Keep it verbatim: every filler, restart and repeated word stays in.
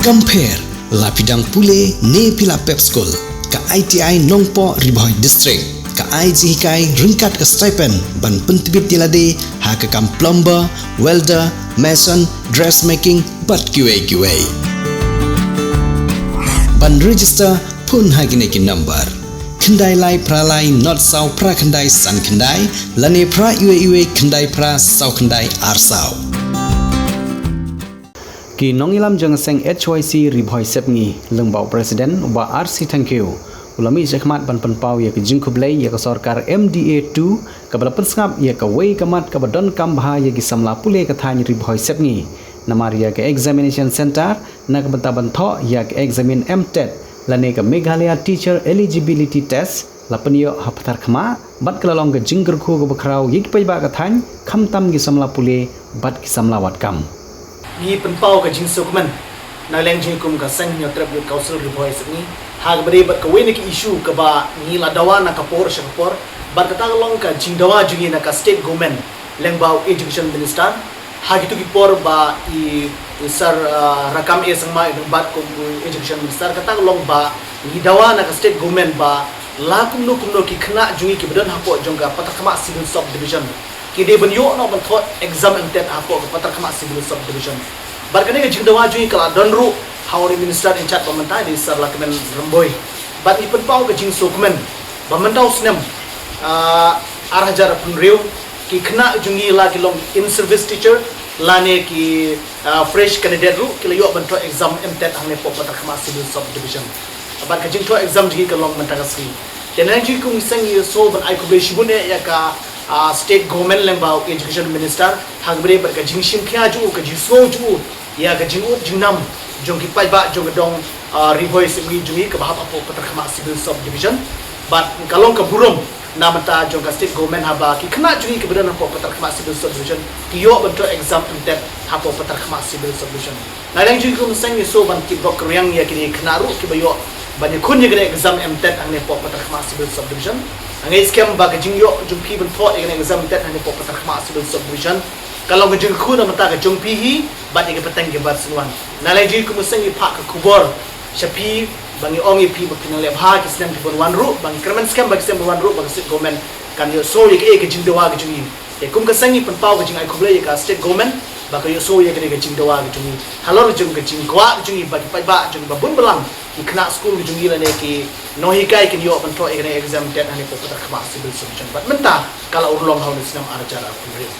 Kam pher, la phi dang pule ne phi la pep skul, ka I T I Nongpoh Ri Bhoi District ka ai jinghikai ryngkat ka stipend ban pyntbit ïa lade ha ka kam plumber, welder, mason, dressmaking bad kiwei kiwei. Ban register, phone ha kine ki number: khyndai lai phra lai nod saw phra khyndai san khyndai lane phra iwei iwei khyndai phra saw khyndai ar saw. Ki nongïalam jong ka seng H Y C Ri Bhoi Sepngi, lyngba u President, u Bah R C Thangkhiew, u la mih shakhmat ban pynpaw ïa ka jingkhublei ïa ka sorkar M D A two kaba la pynsngap ïa kawei ka mat kaba donkam bha ïa ki samla pule ka thaiñ Ri Bhoi Sepngi, namar ïa ka examination center na ka bynta ban thoh ïa ka eksamin M TET lane ka Meghalaya Teacher Eligibility Test la pynïoh ha Patharkhmah, bad ka la long ka jingkyrkhu kaba khraw ïa ki paidbah ka thaiñ, khamtam ki samla pule bad ki samla wad kam. Ngi pynpaw ka jingsngewkmen na liang jong ngi kum ka Seng Hynñiewtrep Youth Council Ri Bhoi Sepngi ha kaba ïadei bad kawei na ka issue kaba ngi la dawa na ka por sha ka por, bad kata ka long ka jingdawa jong ngi na ka state government lyngba u education minister, ha kito ki por ba i, i Sir, ah, Rakkam A Sangma i dang bat kum u education minister, kata ka long ba ngi dawa na ka state government ba la kumno kumno ki khynnah jong ngi kiba don hapoh jong ka Patharkhmah Civil Sub Division ki dei ban ïoh noh ban thoh exam M TET hapoh ka Patharkhmah Civil Sub Division. Bad kane ka jingdawa jong ngi ka la don ruh ha u minister in charge ba mynta, i dei Sir Lahkmen Rymbui. Bad ngi pynpaw ka jingsngewkmen ba mynta u snem, ah, ar hajar arphew hynriew, ki khynnah jong ngi, la ki long in service teacher lane ki, ah, fresh candidate ruh, ki la ïoh ban thoh exam M TET hangne hapoh Patharkhmah Civil Sub Division. Bad ka jingthoh exam jong ngi ka long mynta ka sngi. Te na liang jong ngi kum ki seng ngi sngewbha ban ai khublei shibun eh ïa ka, ah, state government lyngba u education minister ha kaba ïadei bad ka jingshim khia jong u, ka jingsngew jong u ïa ka jingud jingnam jong ki paidbah jong ka dong, ah, Ri Bhoi Sepngi jong ngi kaba hap hapoh Patharkhmah Civil Sub Division. Bad ka long ka burom na bynta jong ka state government haba ki khynnah jong ngi kiba don hapoh Patharkhmah Civil Sub Division ki ïoh ban thoh exam M TET hapoh Patharkhmah Civil Sub Division. Na liang jong ngi kum seng ngi sngewbha ban kyrpad kyrpad ïa kine ki khynnah ruh kiba ïoh ban ïakhun ïa kane ka exam M TET hangne hapoh Patharkhmah Civil Sub Division. Nga ngeit skhem ba ka jingïoh jong phi ban thoh ïa kane ka exam M TET hangne hapoh Patharkhmah Civil Sub Division ka long ka jingkyrkhu na bynta ka jong phi hi bad ïa ki pateng kiba sngewbha. Na liang jong ngi kum seng ngi phah ka khubor sha phi ba ngi ong ïa phi ba phin nang leh bha ki snem kiban wan ruh, ba ngi kyrmen skhem ba ki snem ban wan ruh ba ka state government kan ïohsngew ïa kaei ka jingdawa ka jong ngi. Te kum ka seng ngi pynpaw ka jingai khublei ïa ka state government ba ka ïohsngew ïa kane ka jingdawa ka jong ngi halor jong ka jingkwah ka jong ngi ba ki paidbah jong ngi ba bun balang, ki khynnah skul ka jong ngi lane ki nonghikai, kin ïoh ban thoh ïa kane exam M TET hangne hapoh Patharkhmah Civil Sub Division. Bad mynta ka la urlong ha une u snem ar hajar arphew hynriew.